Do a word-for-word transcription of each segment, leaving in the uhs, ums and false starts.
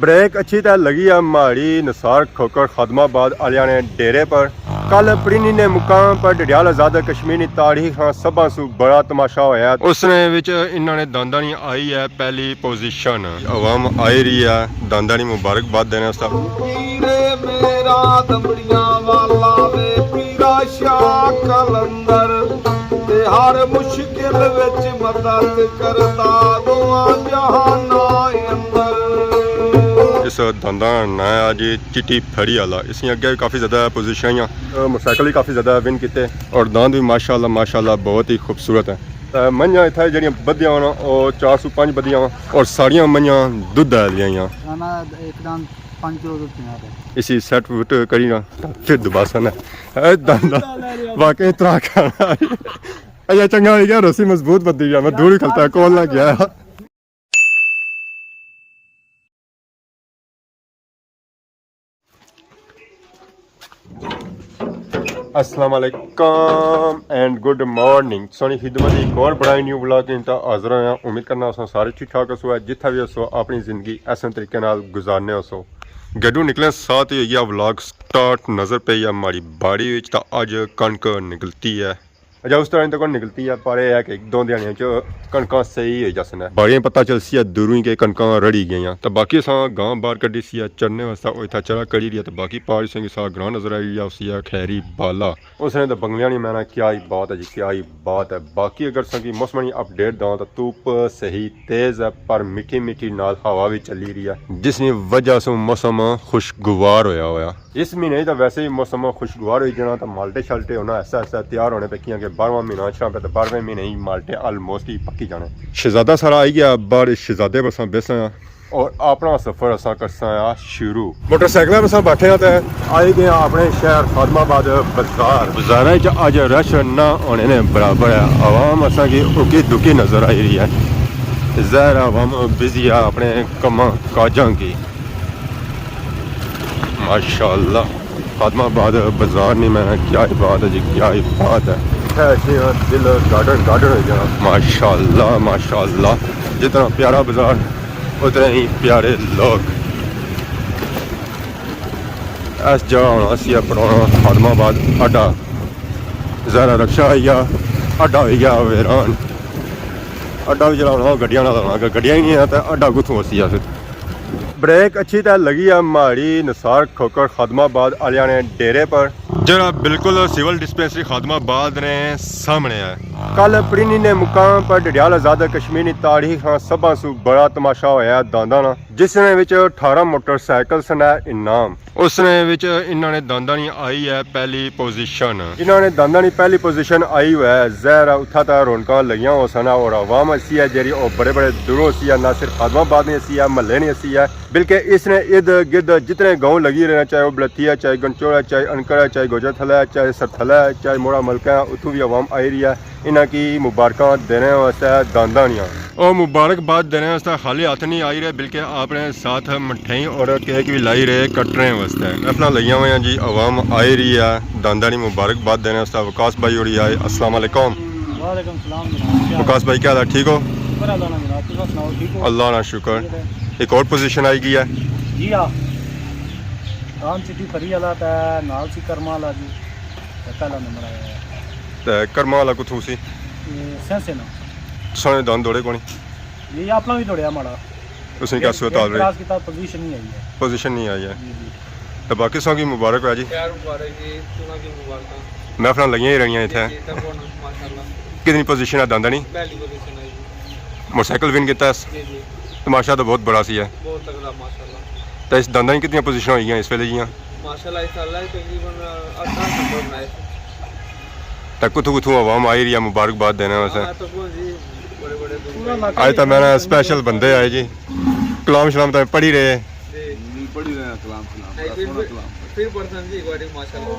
بریک اچھی تے لگی ہے مہاڑی نثار کھوکھر خادم آباد آلیاں نے ڈیرے پر۔ کل پرینی نے مقام پر ڈڈیال آزاد کشمیر نی تاریخ ہاں سبھاں سوں بڑا تماشا ہویا۔ اس نے وچ انہاں نے دانداں نی آئی ہے پہلی پوزیشن۔ عوام آئی رہی ہے دانداں نی مبارکباد دینے واسطے۔ پیرے میرا دمڑیاں والا وے پیرا شاہ قلندر، تے ہر مشکل وچ مدد کردا دعا جہاناں اندر۔ اس دانداں نا ناں ہے جی چٹی پھڑی والا۔ اس نے اگے بھی کافی زیادہ پوزیشناں آئیاں، موٹر سائیکل بھی کافی زیادہ ون کیتے، اور داند بھی ماشاءاللہ ماشاءاللہ بہت ہی خوبصورت ہے۔ تے منجھاں اتھے جڑیاں بدھیاں ہونا، او چار سو پنج بدھیاں، اور ساریاں منجھاں دودھ آلیاں آئیاں۔ نا، نا، ایک داند پنج کلو دودھ پینا ہے۔ اسی سیٹ وٹ کری نا، پھر دوباسا نا۔ اے داند واقعی ترا کھانا۔ اچھا، چنگا ہوئی گیا، رسی مضبوط بندی گیا، میں دور ہی کھلتا کول نہ گیا۔ السلام علیکم اینڈ گڈ مارننگ۔ سونی خدمت ایک اور بڑا ہی نیو ولاگ انتا حاضر ہویا۔ امید کرنا اساں سارے ٹھیک ٹھاک ہسو، جتھا بھی ہسو اپنی زندگی احسن طریقے نال گزارنے ہسو۔ گڈو نکلے ساتھ ہی ہوئی گیا ولاگ سٹارٹ۔ نظر پئی ہے ماڑی باڑی وچ، تا اج کنک نکلتی ہے۔ اچھا، اس طرح تے کون نکلتی ہے، پر اے ہے کہ ایک دو دیہاڑیاں چ کنکاں صحیح ہوئی جاسن۔ باڑیاں پتہ چلسی ہے دوروں ہی کہ کنکاں رڑی گئیاں۔ تے باقی اساں گاں باہر کڈی سی ہے چرنے واسطے، او اتھا چرا کری رہی ہے۔ تے باقی پار اساں کی سا گراں نظر آئی رہی ہے، اسی ہے کھیری بالا۔ اس نے تے بنگلیاں نی میں نا کیا ہی بات ہے جی، کیا ہی بات ہے۔ باقی اگر اساں کی موسم نی اپڈیٹ داں تے دھوپ صحیح تیز ہے، پر میٹھی میٹھی نال ہوا بھی چلی رہی ہے، جس نی وجہ سے موسم خوشگوار ہویا ہویا۔ اس مہینے ہی تاں ویسے ہی موسم خوشگوار ہوئی جانا، تاں مالٹے شالٹے ہونا ایسا ایسا تیار ہونے پے، کیاں کہ بارہواں مہینہ اچھنا پے، تاں بارہویں مہینے ہی مالٹے آلموسٹ ہی پکی جانے۔ شہزادہ سارا آئی گیا، باہر شہزادے پر اساں بیساں آں۔ اور اپنا سفر اساں کرساں آ شروع۔ موٹر سائیکل پر اساں بیٹھے آں تے آئی گئے آں اپنے شہر خادم آباد بازار۔ بازاراں وچ اج رش نہ ہونے نے برابر ہے، عوام اساں کی اکی دکی نظر آئی رہی ہے۔ ظاہر ہے عوام بزی ہے اپنے کماں کاجاں کی۔ ماشاءاللہ، خادم آباد بازار نی میں کیا ہی بات ہے جی، کیا ہی بات ہے۔ اتھے اچھی دل گارڈن گارڈن ہوئی جانا۔ ماشاءاللہ، ماشاءاللہ، جتنا پیارا بازار، اتنے ہی پیارے لوگ۔ اس جگہ ہونا سی پرانا خادم آباد اڈا، ذرا رکشہ آئی گیا، اڈا ہوئی گیا ویران۔ اڈا بھی جڑا ہونا، گڈیاں نال ہونا، اگر گڈیاں ہی نہیں ہے تو اڈا کتھوں ہوسی پھر؟ بریک اچھی تے لگی ہے مہاڑی نثار کھوکھر خادم آباد آلیاں نے ڈیرے پر، جڑا بالکل سول ڈسپنسری خادم آباد نے سامنے ہے۔ کل پرینی نے مقام پر ڈڈیال آزاد کشمیر نی تاریخ ہاں سبھاں سوں بڑا تماشا ہویا ہے دانداں نا، جس نے وچ اٹھارہ موٹر سائیکل سن انعام۔ اس نے وچ انہاں نے دانداں نی آئی ہے پہلی پوزیشن۔ جنہاں نے دانداں نی پہلی پوزیشن آئی ہوئی ہے، ظاہر ہے اتھا تاں رونقاں لگیاں ہوسن اور عوام اسی ہے جیڑی او بڑے بڑے دوروں اسی ہے، نہ صرف خادم آباد نی اسی ہے، محلے نی اسی ہے، بلکہ اس نے ارد گرد جتنے گاؤں لگی رہے، چاہے او بلتھی ہے، چاہے گنچوڑ ہے، چاہے انکڑ ہے، چاہے گوجر تھلہ ہے، چاہے سرتھلہ ہے، چاہے موڑا ملکہ ہے، اتھوں بھی عوام آئی رہی ہے انہاں کی مبارکاں دینے واسطے دانداں نیاں۔ او مبارکباد دینے واسطے خالی ہاتھ نہیں آئی رہے، بلکہ اپنے ساتھ مٹھائی اور کیک بھی لائی رہے کٹنے واسطے۔ محفلاں لگیاں ہوئیاں جی، عوام آئی رہی ہے دانداں نی مبارکباد دینے واسطے۔ وقاص بھائی ہوری آئے، السلام علیکم۔ وعلیکم السلام جناب، کیا حال؟ وقاص بھائی کیا حال ہے، ٹھیک ہو؟ شکر اللہ نا جناب، تساں سناؤ، ٹھیک ہو؟ اللہ نا شکر۔ ٹھیک ہے۔ ایک اور پوزیشن آئی گئی ہے۔ جی ہاں، رام سٹی پھری والا تے نال سی کرما والا جی، تے پہلا نمبر آیا ہے۔ تے کرما والا کتھوں سی؟ یہ سینسے نا۔ سنے داند دوڑے کونی؟ یہ اپنا بھی دوڑیا ماڑا۔ اس نے کیا صورت حال رہی؟ کراس کیتا، پوزیشن نہیں آئی ہے۔ پوزیشن نہیں آئی ہے۔ جی، جی۔ تے باقی ساں کی مبارک ہو جی۔ خیر مبارک جی، تساں کی مبارکاں۔ محفلاں لگیاں ہی رہنیاں اتھے۔ جی، جی، تے کون ماشاءاللہ۔ کتنی پوزیشن ہے دانداں نی؟ پہلی پوزیشن ہے جی۔ موٹر سائیکل ون کیتا اس؟ جی، جی۔ تماشا تو بہت بڑا سی ہے۔ بہت تگڑا ماشاءاللہ۔ تے اس دانداں نی کتنی پوزیشن ہوئی گیاں اس ویلے جیاں؟ ماشاءاللہ، اس سال تقریباً اٹھارہ نمبر بنائے تھے۔ تے کتھوں کتھوں عوام آئی رہی ہے مبارکباد دینے واسطے؟ ہاں، تو کون جی، بڑے بڑے دور آج تو میں نا اسپیشل بندے آئے جی، کلام شلام تے پڑھی رہے۔ جی۔ نہیں، پڑھی رہے ہیں کلام شلام، نہیں، بڑا پھر، سوہنا پھر، کلام۔ پھر پڑھسن جی، ایک باری ماشاءاللہ۔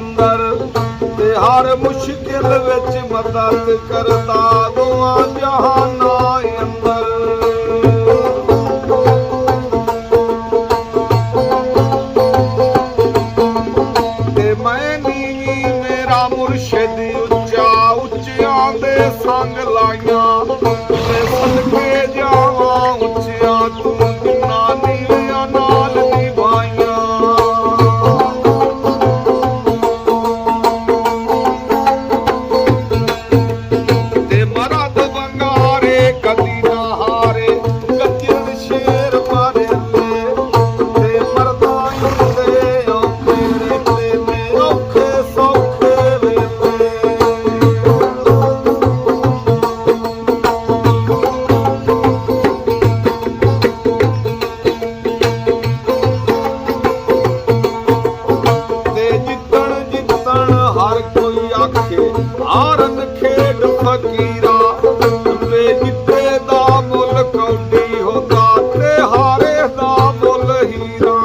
اندر، تے ہر مشکل وچ مدد کردا دعا جہاناں اندر۔ تے میں نیویں میرا مرشد اچا، اچیاں دے سنگ لائیاں۔ تے صدقے جاواں اچیاں، توں جنہاں نیویاں نال نبھائیاں۔ تے مرد ونگارے کدی نہ ہارے، گجر شیر مارے لے۔ تے مرداں دے اوکھے ویلے، اوکھے سوکھے ویلے۔ تے جتن جتن ہر کوئی آکھے، ہارن کھیڈ فقیرا، تے جتے دا مل کوڈی ہوندا، تے ہارے دا مل ہیرا۔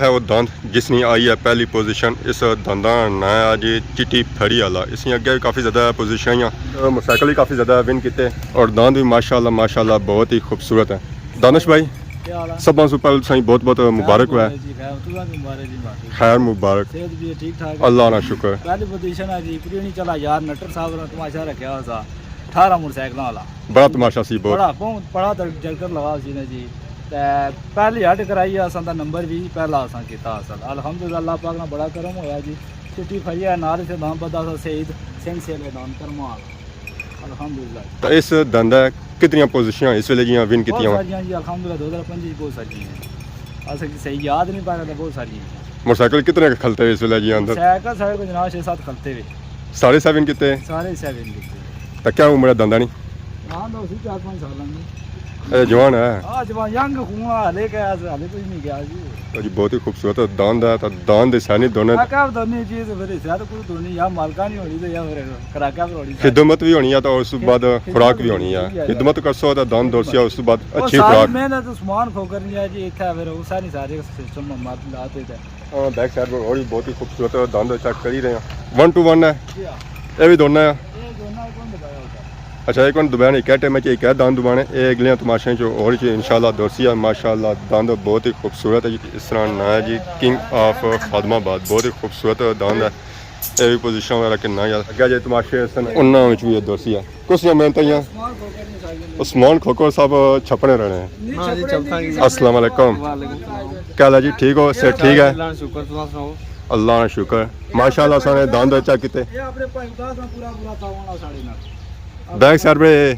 ہے وہ داند جس نے آئی ہے پہلی پوزیشن۔ اس داندا ناں ہے جی چٹی پھڑی والا۔ اس نے اگے بھی کافی زیادہ پوزیشن آئیاں، موٹرسائیکل بھی کافی زیادہ ون کیتے، اور داند بھی ماشاءاللہ، ماشاءاللہ بہت ہی خوبصورت ہے۔ دانش بھائی، کیا حال ہے؟ سب سے پہلے تساں بہت بہت مبارک ہوا ہے۔ جی، خیر، تساں بھی مبارک جی، مبارک۔ خیر مبارک۔ صحت بھی ٹھیک ٹھاک ہے؟ اللہ نا شکر۔ پہلی پوزیشن ہے جی، پرینی چلا یار نٹر صاحب نے تماشا رکھیا ہوا سا، اٹھارہ موٹرسائیکلاں والا۔ بڑا تماشا سی بہت۔ بڑا، بہت بڑا در-، جرکر لگا سی نا جی۔ تے پہلی ہڈ کرائی اساں دا نمبر بھی پہلا اساں کیتا اصل۔ الحمدللہ اللہ پاک نا بڑا کرم ہویا جی۔ چھٹی پھری ہے، نال سے دام بدا سا سعید سنگھ سیلے دام کرما والا۔ الحمدللہ۔ تے اس دندا کتنیاں پوزیشناں اس ویلے جیاں ون بہت کیتیاں وا؟ ساریاں جی، الحمدللہ دو ہزار پنجی بہت ساریاں ہیں۔ اساں کی صحیح یاد نہیں پا رہا، بہت ساریاں ہیں۔ موٹرسائیکل کتنے کھلتے ہوئے اس ویلے جی اندر؟ سائیکل سارے کو جناب چھ سات کھلتے ہوئے۔ سارے سیون کیتے؟ سارے سیون کیتے۔ تے کیا عمر ہے داندا نی؟ ہاں، تو اسی چار پانچ سال ہیں۔ اے جوان ہے۔ ہاں، جوان، ینگ خون ہے، ہلے کیا ہے، ہلے کچھ نہیں کیا جی۔ تو جی بہت ہی خوبصورت داند ہے، تو داند دے سینی دونے۔ کیا کیا دونی چیز پھر حصہ تو کوئی دونی یا مالکا نہیں ہونی تو یا پھر کراکا پھر ہونی۔ خدمت بھی ہونی ہے تو اس بعد خدمت خوراک بھی ہونی ہے۔ بھی ہے۔ خدمت کرسو تو داند دوسیا، اس بعد وہ اچھی ساری خوراک۔ محنت عثمان کھوکھر نہیں ہے جی، اتھا پھر وہ ساری سارے سسٹم مت لاتے تھے۔ ہاں، بیک سائیڈ پر اور بھی بہت ہی خوبصورت داند چیک کری رہے ہیں۔ ون ٹو ون ہے۔ جی ہاں۔ اے بھی دوڑنا ہے۔ اے دوڑنا ہے، کون دبایا ہوتا ہے؟ اچھا، اے کون دبایا نہیں، کہہ ٹائم چ اے کہہ داند دبانے، اے اگلیاں تماشیں چ اور چ انشاءاللہ دوڑسی ہے۔ ماشاءاللہ داند بہت ہی خوبصورت ہے جی، اس طرح ناں ہے جی کنگ آف خادم آباد، بہت ہی خوبصورت داند ہے۔ اے بھی پوزیشن وغیرہ کنا ہے۔ اگے جے تماشے اس نے انہاں وچ بھی دوڑسی ہے۔ کس جا محنت آئیاں؟ عثمان کھوکھر صاحب چھپنے رہنے ہیں۔ ہاں جی، چلتا ہی۔ السلام علیکم۔ وعلیکم السلام۔ کیا حال ہے جی؟ ٹھیک ہو؟ صحت ٹھیک ہے؟ اللہ نا شکر، تساں سناؤ؟ اللہ نا شکر۔ ماشاءاللہ، سانے داند چیک کیتے۔ یہ اپنے بھائی اداس نا پورا، پورا تعاون ہے ساڑے نال۔ بیک سائیڈ پہ۔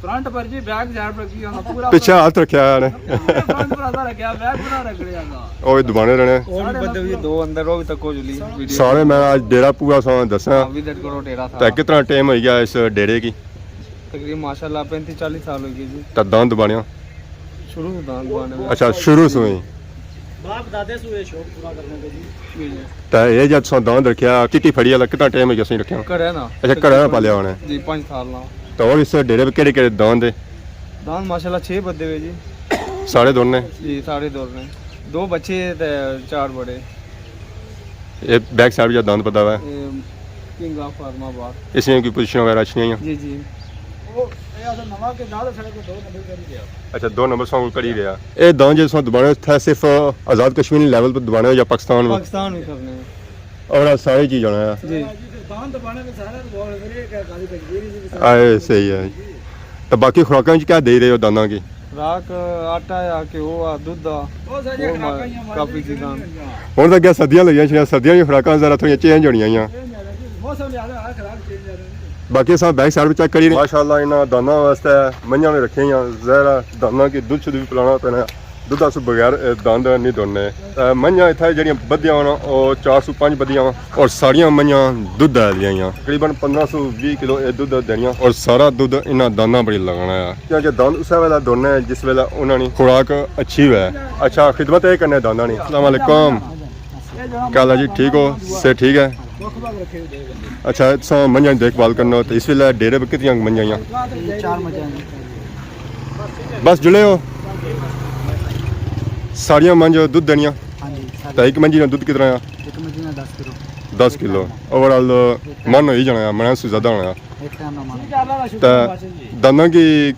فرنٹ پر جی، بیک سائیڈ پر کی ہونا، پورا پیچھے ہاتھ رکھیا ہے نے۔ پورا فرنٹ پر آدھا رکھیا، بیک پورا رکھ لیا نا۔ او بھی دبانے رہنے۔ اور بھی بندے بھی دو اندر، وہ بھی تکو جلی ویڈیو۔ سارے میں آج ڈیرہ پورا ساں دساں۔ ہاں، وزٹ کرو ڈیرہ تھا۔ تے کتنا ٹائم ہوئی گیا اس ڈیرے کی؟ تقریباً ماشاءاللہ پینتی چالیس سال ہوئی گئے جی۔ تے داند دبانے ہو؟ شروع سے داند دبانے میں۔ اچھا، شروع سے ہی۔ باپ دادے سے ہوئے شوق پورا کرنے کے جی۔ جی، جی۔ تے یہ جب تساں داند رکھیا، چٹی پھڑی والا کتنا ٹائم ہوئی گیا تساں رکھیا؟ گھر ہے نا۔ اچھا، گھر ہے نا پالیا ہونا ہے۔ جی، پانچ سال نا۔ تے اور اس ڈیرے پہ کہڑے کہڑے داند ہے؟ داند ماشاءاللہ چھ بدے ہوئے جی۔ سارے دوڑنے؟ جی، سارے دوڑنے۔ دو بچے تے چار بڑے۔ اے بیک سائیڈ جا داند پدا ہوا ہے۔ اے کنگ آف خادم آباد۔ اس میں کوئی پوزیشن وغیرہ اچھنی آئیاں؟ جی، جی۔ او، اے اساں نواں کے نال ساڑے کو دو نمبر کری گیا۔ اچھا، دو نمبر ساں کری گیا۔ اے داند جے ساں دبانے تھے صرف آزاد کشمیر لیول پر دبانے ہو یا پاکستان میں؟ پاکستان میں کرنے ہیں۔ اور سارے چیز جانا ہے۔ جی۔ داند دبانے میں سارے تو بہت ضروری ہے کہ خالی کشمیر ہی نہیں آئے، صحیح ہے۔ تو باقی خوراکاں چ کیا دے رہے ہو دانداں کی؟ خوراک آٹا آ، گھیو آ، دودھ آ، او ساریاں اور خوراکاں ہی آ، کافی چیزاں۔ ہن تاں کیا سردیاں لگیاں چھڑیاں، سردیاں دی خوراکاں ذرا تھوڑیاں چینج ہونیاں آئیاں۔ موسم لحاظ ہر خوراک چینج آ رہی ہے۔ باقی اساں بیک سائیڈ پہ چیک کری رہے ہیں۔ ماشاءاللہ انہاں دانداں واسطے منجھاں وی رکھیاں ہوئیاں، ظاہر ہے دانداں کی دودھ شدھ وی پلانا پینا۔ دودھا سوں بغیر اے داند نہیں دوڑنے۔ اے منجھاں اتھا جیہڑیاں بدھیاں ہونا، او چار سو پنج بدھیاں ہونا، اور ساریاں منجھاں دودھ دیاں ہوئیاں۔ تقریباً پندرہ سو ویہہ کلو اے دودھ دینیاں، اور سارا دودھ انہاں دانداں پر ہی لگانا ہے۔ کیونکہ داند اسے ویلے دوڑنے جس ویلے انہاں نی خوراک اچھی ہوئے۔ اچھا، خدمت اے کرنے دانداں نی۔ السلام علیکم۔ کیا حال ہے جی؟ ٹھیک ہو؟ صحت ٹھیک ہے؟ اچھا، تساں منجھاں دی دیکھ بھال کرنے ہو، تو اس ویلے ڈیرے پہ کتنیاں منجھاں آئیاں؟ چار منجھاں آئیاں۔ بس جلے ہو؟ ساریاں منجھ دودھ دینیاں؟ ہاں جی، ساری۔ تے ایک منجی نا دودھ کتنا آ؟ ایک منجی نا دس کلو۔ دس کلو۔ اوور آل من ہوئی جانا آ، من سے زیادہ ہونا آ۔ ایک ٹائم نا من۔ تے داناں کی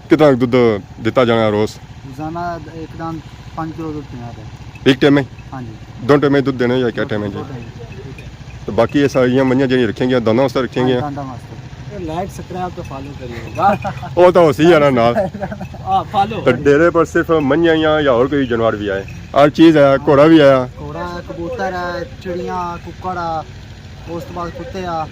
کتنا دودھ دیتا جانا روز؟ روزانہ ایک دان پانچ کلو دودھ دینا ہے۔ ایک ٹائم میں؟ ہاں جی۔ دو ٹائم میں دودھ دینا یا ایک ٹائم میں جی؟ دو ٹائم۔ تو باقی یہ ساریاں منجیاں جڑی رکھیں گے، داناں واسطے رکھیں گے۔ ہاں، داناں واسطے۔ لائک، سبسکرائب تو فالو کریے۔ وہ تو اسی ہے نا نال۔ ہاں، فالو۔ تو ڈیرے پر صرف منجیاں یا اور کوئی جانور بھی آئے؟ ہر چیز ہے، گھوڑا بھی آیا۔ گھوڑا ہے، کبوتر ہے، چڑیاں، ککڑ ہے، اس تو بعد کتے آ۔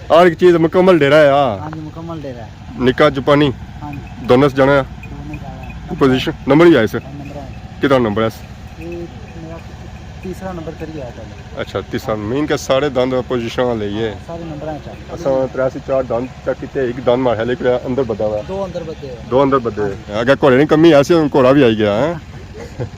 ہر ایک چیز مکمل ڈیرا ہے، ہاں۔ ہاں جی، مکمل ڈیرا ہے۔ نکا جاپانی؟ ہاں جی۔ دونوں سے جانا ہے؟ دونوں جانا ہے۔ پوزیشن، نمبر ہی آئے سر؟ ہاں، نمبر آئے۔ کتنا نمبر ہے؟ یہ میرا تیسرا نمبر کری آیا پہلے۔ اچھا، تیسرا، مین کہ سارے دند پوزیشن لے یہ۔ ہاں، سارے نمبر آئے چیک۔ اساں ترے سے چار دند چیک کیتے، ایک دند مارا لے کے اندر بدا ہوا۔ دو اندر بدے ہوئے۔ دو اندر بدے ہوئے۔ اگر گھوڑے نی کمی ایسی، ہن گھوڑا بھی آئی گیا ہے۔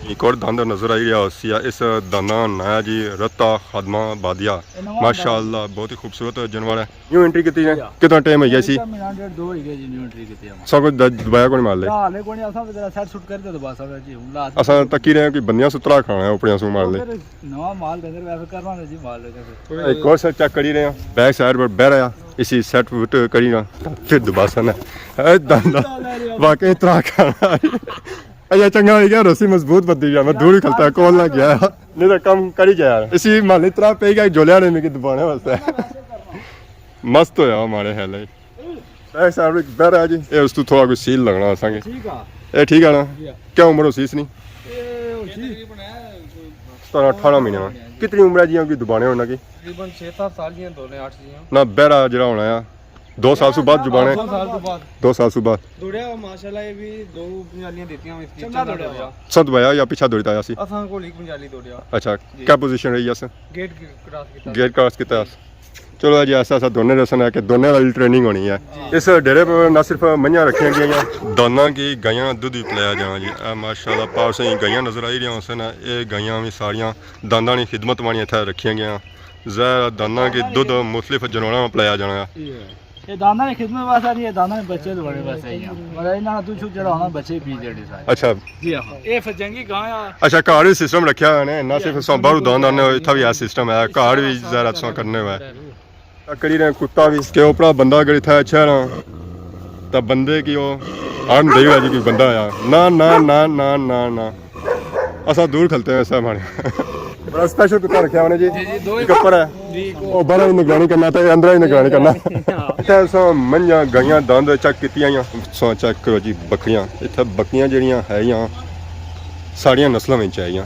ایک اور دند نظر آئی رہا ہوسی، اس دند نا نام ہے جی رتا خادمہ بادیا۔ ماشاءاللہ، بہت ہی خوبصورت جانور ہے۔ نیو انٹری کیتی ہے؟ یا۔ کتنا ٹائم ہو گیا سی؟ مہینہ ڈیڑھ دو ہو گیا جی، نیو انٹری کیتی ہے۔ سب کچھ د-، دبایا کون مار لے؟ یا، ہلے کون، اساں ذرا سیٹ سوٹ کر دے تو بس، اب جی، ہن لا اساں تکی رہے ہیں کہ بندیاں سترا کھانا ہے اپنے سو مار لے۔ پھر نواں مال دے اندر ویسے کرنا نا جی، مال دے اندر۔ ایک اور سیٹ چیک کری رہے ہیں، بیک سائیڈ پر بہ رہا، اسی سیٹ وٹ کری نا، پھر دوباسا نا۔ اے دادا، واقعی ترا کھانا۔ اچھا، چنگا ہو گیا، رسی مضبوط بدھی گیا، میں دور ہی کھلتا، کول نہ گیا، نہیں تو کم کری جایا۔ اسی مالی ترا پہ گیا، جولیا نے میکی دبانے واسطے۔ مست ہویا ہمارے خیال ہے۔ اے صاحب، ایک بہرا جی، اے اس تو تھوڑا کوئی سیل لگنا اساں کے۔ ٹھیک آ۔ اے ٹھیک آ نا؟ جی ہاں۔ کیا عمر ہوسی اس نی؟ اے ہوسی سترہ اٹھارہ مہینے نا۔ کتنی عمر ہے جی کوئی دبانے ہونا کی؟ تقریباً چھ سات سال جی، دو نے اٹھ جی۔ نہ، بہرا جڑا ہونا ہے، دو سال سو بعد جبانے۔ دو سال سو بعد۔ دو سال سو بعد۔ دوڑیا ماشاءاللہ، یہ بھی دو پنجالیاں دیتیاں اس کی، چنگا چنگا دوڑیا۔ دوڑیا۔ سب دبایا یا پیچھا دوڑتا آیا سی؟ اساں کول ایک پنجالی دوڑیا۔ اچھا، جی۔ کیا پوزیشن رہی اس؟ گیٹ کراس کیتا۔ گیٹ کراس کیتا۔ چلو جی، ایسا ایسا دونے رسن ہے کہ دونے والی ٹریننگ ہونی ہے۔ جی۔ اس ڈیرے پر نہ صرف منجھاں رکھیاں گئیاں، داناں کی گائیاں نا دودھ بھی پلایا جانا جی۔ اے ماشاءاللہ پاس ہی گائیاں نظر آئی رہیاں ہوسن، اے گائیاں بھی ساریاں دانداں نی خدمت وانیاں اتھے رکھیاں گئیاں۔ زہر دانداں کی دودھ مختلف جانوراں نا پلایا جانا ہے۔ یہ دانداں نی خدمت واسطے نہیں، یہ دانداں نے بچے دوڑے واسطے ہی ہیں۔ مطلب انہاں نا دودھ شودھ جڑا ہونا، بچے پی جڑے سارے۔ اچھا۔ جی ہاں، یہ فجنگی گاں آ۔ اچھا، گھر وی سسٹم رکھیا ہویا نے، نہ صرف اساں باہروں داند آنے ہوئے، اتھا بھی اے سسٹم ہے، گھر وی زہر اساں کرنے ہوئے۔ کری رہے کتا بھی کہ اوپرا بندہ اگر اتھا اچھا نا، تاں بندے کی او ہارن دئی ہوئے جی کوئی بندہ آیا۔ نہ، نہ، نہ۔ اساں دور کھلتے ہیں، ایسا مانے۔ بڑا اسپیشل کتا رکھیا ہونا جی۔ جی، جی، دو ہی۔ ایک اوپر ہے۔ جی، ایک او باہر ہی نگرانی کرنا تے اندر ہی نگرانی کرنا۔ ہاں۔ اتھا اساں منجھاں، گائیاں، داند چیک کیتی آئیاں۔ اساں چیک کرو جی بکریاں۔ اتھا بکریاں جڑیاں ہے یا ساریاں نسلاں وچ آئیاں۔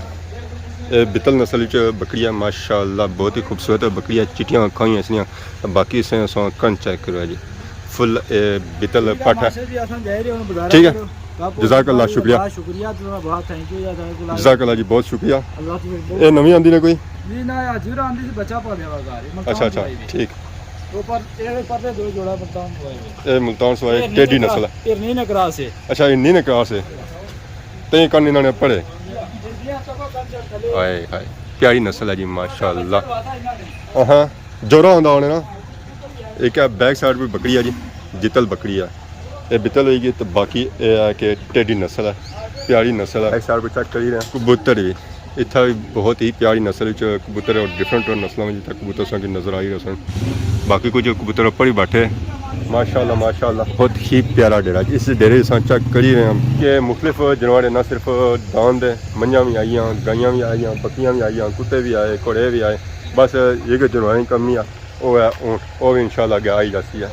اے بتل نسل وچ بکری ہے، ماشاءاللہ بہت ہی خوبصورت بکری ہے، چٹیاں اکھاں ہی ایسیاں۔ باقی اساں، اساں کن چیک کرو جی، فل اے بتل پٹھ ہے۔ ماشاءاللہ جی، اساں جائی رہے ہن بازار۔ ٹھیک ہے۔ جزاک اللہ، شکریہ۔ شکریہ تساں، بہت تھینک یو یار، تساں کو جزاک اللہ جی، بہت شکریہ۔ اللہ تمہیں بہت اے نویں آندی نے کوئی؟ نہیں، نہ، حاجی ہوراں آندی سی، بچہ پالیا ہوا گھر، ملتان اچھا، اچھا، سوائی وچ۔ ٹھیک۔ اوپر، اے پردے دو جوڑا ملتان سوائی وچ۔ اے ملتان سوائی، اے ٹیڈی نسل ہے۔ اے نہیں نکرا سے۔ اچھا، اے نہیں نکرا سے۔ تے کن انہاں نے پڑھے۔ ہائے ہائے، پیاری نسل ہے جی، ماشاءاللہ۔ ہاں، جوڑا ہوندا ہونے نا۔ ایک ہے بیک سائیڈ پہ بکری ہے جی، جتل بکری ہے۔ اے بتل ہوئی گئی، تو باقی اے ہے کہ ٹیڈی نسل ہے، پیاری نسل ہے۔ بیک سائیڈ پہ چیک کری رہے ہیں، کبوتر بھی۔ اتھا بھی بہت ہی پیاری نسل وچ کبوتر ہے اور ڈفرنٹ نسلاں وچ اتھا کبوتر ساں کی نظر آئی رہے سن۔ باقی کچھ کبوتر اوپر ہی بیٹھے۔ ماشاءاللہ، ماشاءاللہ، بہت ہی پیارا ڈیرا۔ اس ڈیرے اساں چیک کری رہے ہیں کہ مختلف جانور ہیں، نہ صرف داند ہے، منجھاں بھی آئیاں، گائیاں بھی آئیاں، بکریاں بھی آئیاں، کتے بھی آئے، گھوڑے بھی آئے۔ بس ایک جانور کی کمی ہے، وہ ہے اونٹ، وہ بھی انشاءاللہ اگے آئی جاسی ہے۔